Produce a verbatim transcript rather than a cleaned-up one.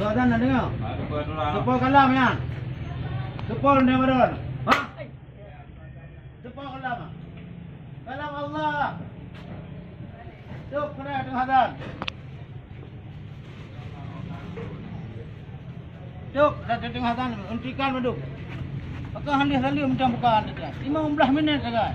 Soe adan na deungoe? Soe kalam nyan? Soe kalam nyan? Ha? Soe kalam? Kalam Allah. Cok keunoe teungoh adan. Cok, dah teungoh adan, hentikan bandum. Maka hana lé saleuem macam bukan tadi. Lima belas minit sagai.